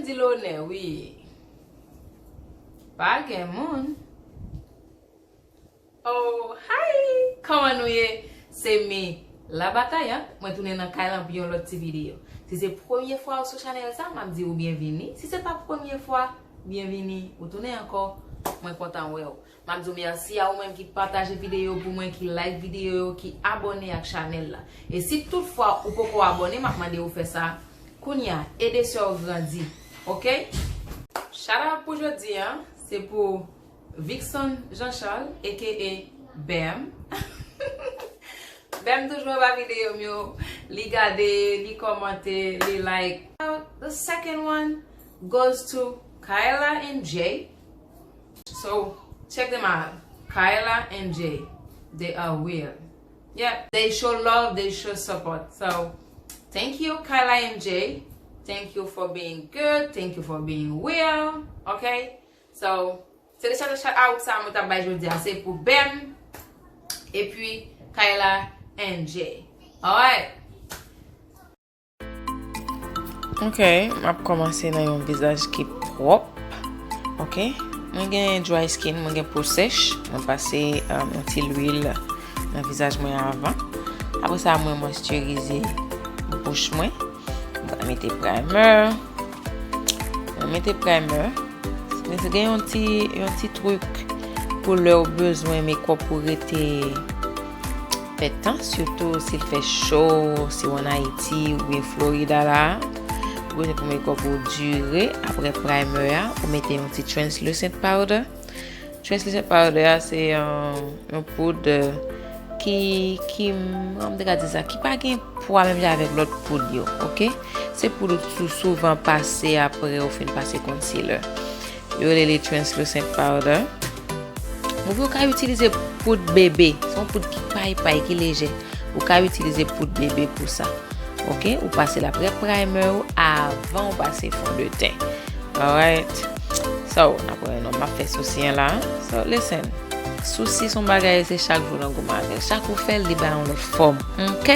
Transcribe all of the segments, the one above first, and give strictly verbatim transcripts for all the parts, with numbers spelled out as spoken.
Di lonè, wi. Pa gen moun. Oh, hi! Kòman nou ye? Se mi Labatayant. Mwen tounen nan kay lan pou yon lòt ti videyo. Si se premye fwa ou sou chanèl sa, m ap di ou byenvini. Si se pa premye fwa, byenvini. Ou tounen ankò. Mwen kontan wè w. M ap di w mèsi a ou menm ki pataje videyo pou mwen, ki like videyo yo, ki abòne ak chanèl la. E si toutfwa ou poko abòne, m ap mande ou fè sa kounye a. Ede sè w grandi. Oke? Shout out pou jodi a, se pou Vixon Jean Charles, A K A Bem. Bem toujou anba videyo m yo. Li gade, li kòmante, li like. The second one goes to Kyla and Jay. So, check them out. Kyla and Jay, they are real. Yeah, they show love, they show support. So, thank you, Kyla and Jay. Thank you for being good. Thank you for being real. Okay? So, se te shout out sa mwen t ap bay jodi a. Se pou Bem, epi Kyla and Jay. Alright. Ok, m ap kòmanse nan yon vizaj ki pwòp. Ok, mwen gen dry skin, mwen gen po sèch. Mwen pase, um, yon ti lwil nan vizaj mwen avan. Apre sa, mwen moisturize bouch mwen. Mwen mete primer. Mwen mete primer. Men se gen yon ti, yon ti trik pou lè w bezwen make up ou rete fè tan, sitou si l fè cho, si w ann Ayiti oubyen Florida la, ou bezwen pou make up ou dire. Apre primer a, ou mete yon ti translucent powder. Translucent powder a se, euh, yon poud, euh, ki, ki, kòman m te ka di sa, ki pa gen pwa menm jan avèk lòt poud yo, ok? Se poud ou sou-, souvan pase apre ou fin pase concealer. Yo rele li translucent powder. Ou ka itilize poud bebe, se yon poud ki pay pay, ki lejè. Ou ka itilize poud bebe pou sa. Ok, ou pase l apre primer ou avan ou pase fondeten. Alright. So, n ap wè non, m ap fè sousi an la. So, listen. Sousi se yon bagay, se chak jou nan goumen avè l. Chak ou fè l, li bay yon lòt fòm. Ok?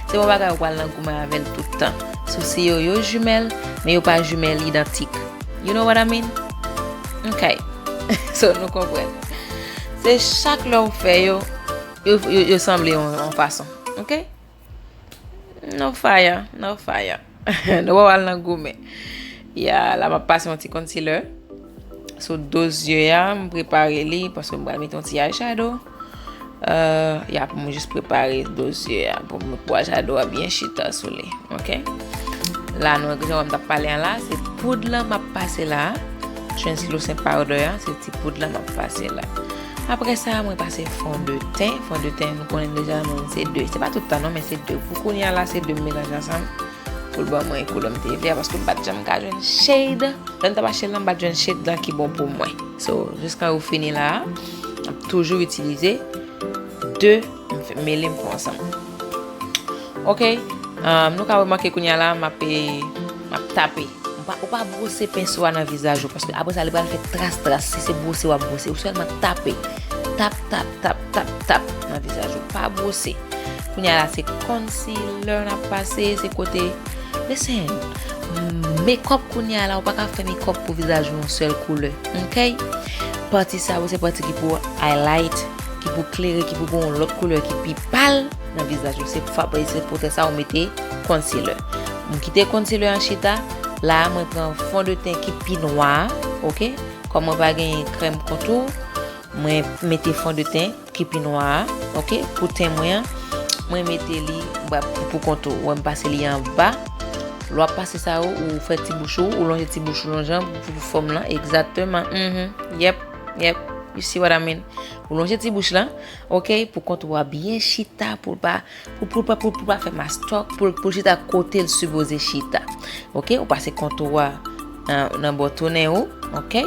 Se yon bagay ou pral nan goumen avè l tout tan. Sousi yo, yo jimèl, men yo pa jimèl idantik. You know what I mean? Ok. So, nou konprann. Se chak lè ou fè yo, yo, yo, yo sanble yon, yon fason. Ok? No fire, no fire. Nou pa pral nan goumen. Ya, la m ap pase yon ti concealer sou do zye a, m prepare li paske m pral mete yon ti eyeshadow. Euh, ya, pou mwen jis prepare do zye a, pou mwen, pou eyeshadow a byen chita sou li, ok? La, nou, jan m t ap pale an la, se poud lan m ap pase la. Translucent powder an, se ti poud lan m ap pase la. Apre sa, mwen pase fondeten. Fondeten, nou konnen deja, nou, se de. Se pa tout tan, non, men se de. Pou kounye a la, se de m melanje ansanm. Pou l ban mwen koulè m te vle a, paske m pa t janm ka jwenn shade. Lè m t ap achte l lan, m pa t jwenn shade lan ki bon pou mwen. So, jiskan yo fini la, m ap toujou itilize de, m fè, mele m fè ansanm. Ok, um, nou ka remake kounye a la, m ap, m ap tape. Ou pa, ou pa bwose penso a nan vizaj ou, paske apre sa, li pral fè tras tras. Si se bwose w ap bwose, ou sèlman tape. Tap, tap, tap, tap, tap nan vizaj ou. Pa bwose. Kounye a la, se concealer n ap pase, se kote, listen, make up kounye a la, ou pa ka fè make up pou vizaj ou yon sèl koulè, ok? Pati sa yo, se pati ki pou highlight, ki pou klere, ki pou gen yon lòt koulè ki pi pal nan vizaj ou. Se fa-, se poutèt sa ou mete concealer. M kite concealer an chita, la, mwen pran fondeten ki pi nwa, ok? Kòm mwen pa gen krèm kontou, mwen mete fondeten ki pi nwa a, ok, pou ten mwen an, mwen mete li, mwen pou, pou kontou. Ou wè m pase li anba. Lè w ap pase sa yo, ou fè ti bouch ou, ou lonje ti bouch ou lonjan pou, pou fòm lan, egzakteman. Mhm. Yep, yep. You see what I mean? Ou lonje ti bouch lan, ok, pou kontou a byen chita, pou l pa, pou, pou, pou, pou, pou pa fè mastòk, pou, pou l chita kote l sipoze chita. Ok, ou pase kontou a nan, nan bò tou nen ou, ok?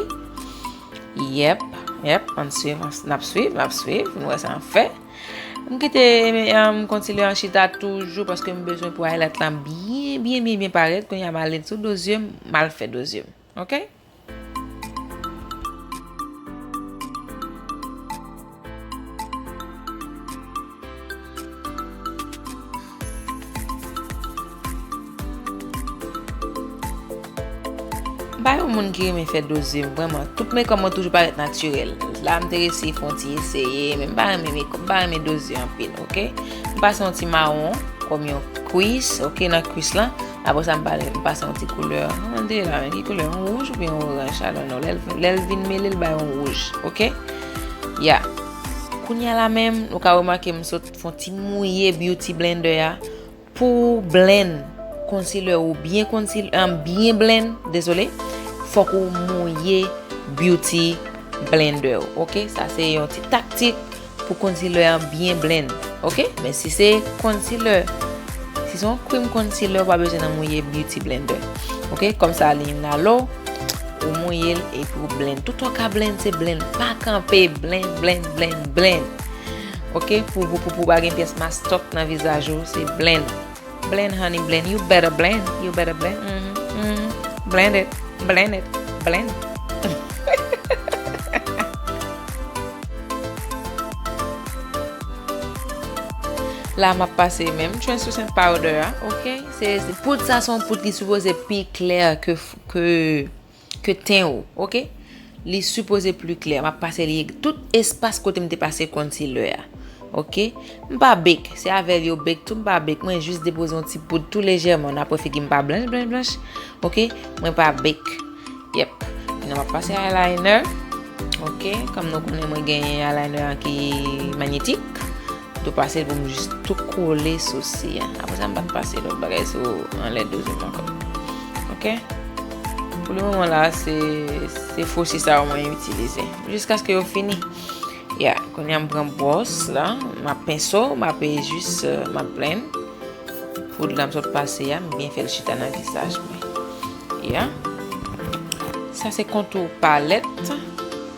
Yep, yep, ann swiv, ann, n ap swiv, n ap swiv, nou wè sa n ap fè. M kite, um, concealer an chita toujou paske m bezwen pou highlight lan byen, byen, byen, byen parèt. Kounye a m ale sou do zye m, m al fè do zye m. Ok? M pa yon moun ki renmen fè do zye m, vrèman. Tout makeup mwen toujou parèt natirèl. La, m te resi fè yon ti eseye, men m pa renmen makeup, m pa renmen do zye anpil, oke? M pase yon ti mawon, kòm yon kwis, oke, nan kwis lan. Apre sa, m pale, m pase yon ti koulè. Kòman l te ye la, men ki koulè? Yon wouj oubyen yon oranj? I don't know. Lè l, lè l vin mele, l bay yon wouj, oke? Ya. Kounye a la menm, nou ka remake m sot fè yon ti mouye beauty blender a. Pou w blend concealer ou byen concealer, an, byen blend, dezole, fòk ou mouye beauty blender ou, oke? Sa se yon ti taktik pou concealer an byen blend, oke? Men si se concealer, si se yon cream concealer, ou pa bezwen nan mouye beauty blender, oke? Kòm sa li nan lo, ou mouye l epi ou blend. Tout ou ka blend, se blend. Pa kanpe, blend, blend, blend, blend. Oke, pou, pou, pou, pou pa gen pyès mastok nan vizaj ou, se blend. Blend, honey, blend. You better blend. You better blend. Mm-hmm, mm-hmm. Blend it. Blend it. Blend. La, m ap pase menm translucent powder a, oke? Se, se poud sa, se yon poud ki sipoze pi klè ke, ke ke ten ou, oke? Li sipoze pli klè. M ap pase li tout espas kote m te pase concealer a, oke? M pa bake, se avè l yo bake tou, m pa bake. Mwen jis depoze yon ti poud tou lejèman, apre figi m pa blanch, blanch, blanch, oke? Mwen pa bake. Yep. Kounye a m ap pase eyeliner, oke? Kòm nou konnen mwen genyen eyeliner an ki magnetik. Tou pase l pou m jis tou kole sousi a. Apre sa, m pa t pase lòt bagay sou anlè do zye m ankò. Oke? Pou le moman la, se, se fo si sa yo mwen itilize. Jiskaske yo fini. Ya, kounye a m pran bwòs la, m ap penso, m ap jis, euh, m ap blend. Poud la m sot pase a, m byen fè l chita nan vizaj mwen. Ya. Sa se kontou palèt.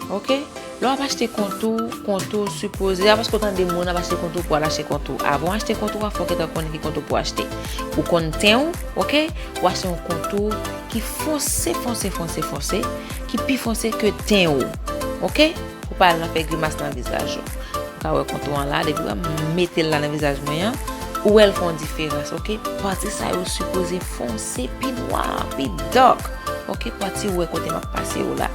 Oke? Lè w ap achte kontou, kontou sipoze, a paske w tande moun ap achte kontou pou al achte kontou. Avan w achte kontou a, fòk w gentan konnen ki kontou pou w achte. Ou konn ten w, oke? Ou achte yon kontou ki fonse, fonse, fonse, fonse, ki pi fonse ke ten w, oke? Pou pa al nan fè grimas nan vizaj ou. Ou ka wè kontou an la, depi w mete l la nan vizaj mwen an, ou wè l fè yon diferans, oke? Pati sa yo sipoze fonse, pi nwa, pi dark, oke? Pati ou wè kote m ap pase yo la.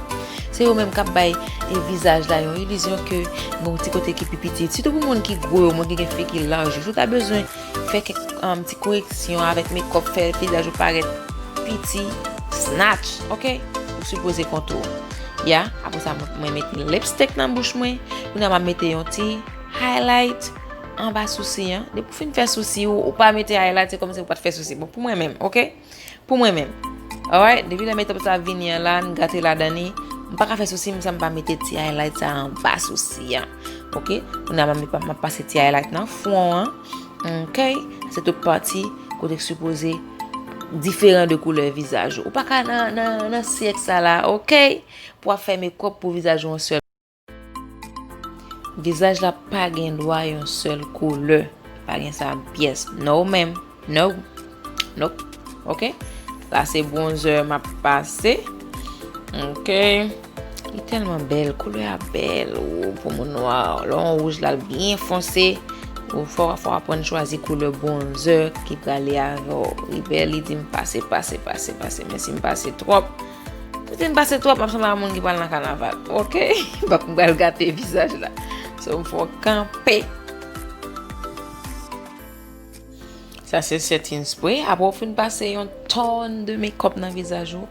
Se yo menm k ap bay, e, vizaj la yon ilizyon ke gen yon ti kote ki pi piti. Sitou pou moun ki gwo yo, moun ki gen figi laj yo. Si w ta bezwen fè kèk, um, ti koreksyon avèk makeup, fè vizaj ou parèt piti, snatch, oke? Ou sipoze kontou. Ya, apre sa, mwen, mwen mete lipstick nan bouch mwen. Kounye a, m ap mete yon ti highlight anba sousi an. Depi w fin fè sousi ou, ou pa mete highlight, se kòmsi ou pa t fè sousi. Bon, pou mwen menm, oke? Pou mwen menm. Alright, depi lè makeup sa vini an la, n gate ladan li, m pa ka fè sousi m san m pa mete ti highlight sa anba sousi an. Oke? Kounye a m ap, m ap pase ti highlight nan fwon an. Oke? Se tout pati kote k sipoze diferan de koulè vizaj ou. Ou pa ka nan, nan, nan syèk sa la, oke? Pou w ap fè makeup pou vizaj ou yon sèl. Vizaj la pa gen dwa yon sèl koulè. Pa gen sa pyès. No, menm. No. Nope. Oke? La se bronzer m ap pase. Oke. Li tèlman bèl. Koulè a bèl. Ou, pou moun nwa, lè yon wouj la l byen fonse. Ou fò, fò w aprann chwazi koulè bronzer ki prale avè w. Li bèl, li di m pase, pase, pase, pase. Men si m pase twòp, Poutine pase twòp, m ap sanble a moun ki pral nan kanaval. Oke? Donk, m pral gate vizaj la. So, m fè w kanpe. Sa se setting spray. Apre w fin pase yon ton de makeup nan vizaj ou,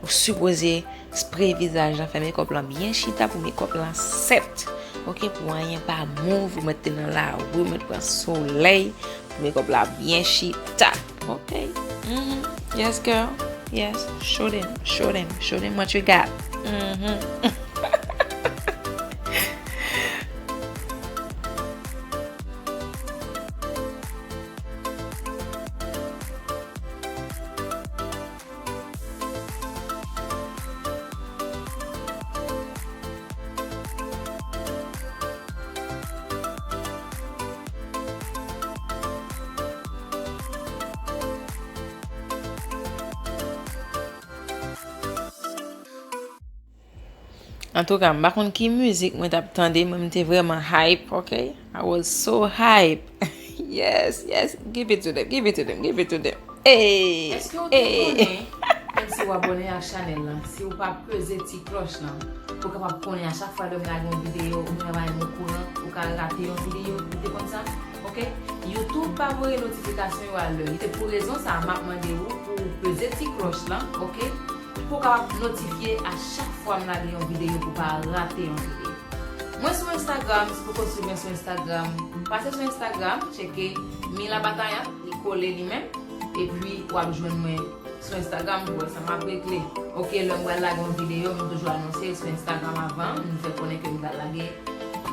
ou sipoze spray vizaj lan, fè makeup lan byen chita pou makeup lan set. Oke? Pou anyen pa move, ou mèt te nan lari, ou mèt pran solèy, pou makeup la byen chita. Ok. Mhm. Yes, girl. Yes. Show them. Show them. Show them what you got. Mhm. Antouka, m pa konn ki mizik mwen t ap tande, mwen m te vrèman hype, ok? I was so hype. Yes, yes, give it to them, give it to them, give it to them. Hey, èske w te hey. Konnen? Menm si w abòne ak chanèl lan, si w pa peze ti klòch lan, pou w kapab konnen a chak fwa lè m lage yon videyo, ou mwen va okouran, ou ka rate yon videyo, ou te konn sa? Ok? YouTube pa voye notifikasyon yo a lè. Se pou rezon sa a, m ap mande ou pou w peze ti klòch lan, ok? Pou w kapab notifye a chak fwa m lage yon videyo, pou w pa rate yon videyo. Mwen sou Instagram, si poko swiv mwen sou Instagram, pase sou Instagram, tcheke Mila Batayant, li kole li menm, epi w ap jwenn mwen sou Instagram pou wè sa m ap regle. Ok, lè m pral lage yon videyo, m toujou anonse l sou Instagram avan, m fè konnen ke m pral lage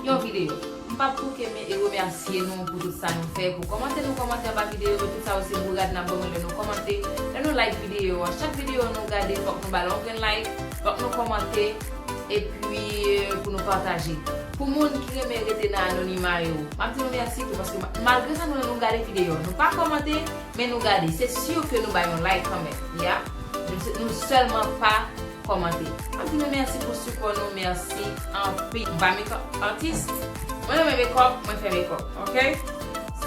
yon videyo. M p ap bouke men e remèsye nou pou tout sa nou fè, pou kòmantè nou kòmante anba videyo yo, tout sa yo se bourad n ap ban nou lè nou kòmante, lè nou like videyo a. Chak videyo nou gade, fòk nou ba l yon grenn like, fòk nou kòmante, epi pou nou pataje. Pou moun ki renmen rete nan anonima yo, m ap di nou mèsi tou, paske ma- malgre sa nou, nou gade videyo, nou pa kòmante, men nou gade. Se si ke nou ba yon like kanmenm, ya. Nou, nou sèlman pa kòmante. M ap di nou mèsi pou sipò nou, mèsi anpil. M pa mekòp atis, mwen renmen mekòp, mwen fè mekòp, ok?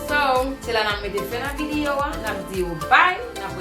So, se la n ap mete fen nan videyo a, n ap di w bye, n ap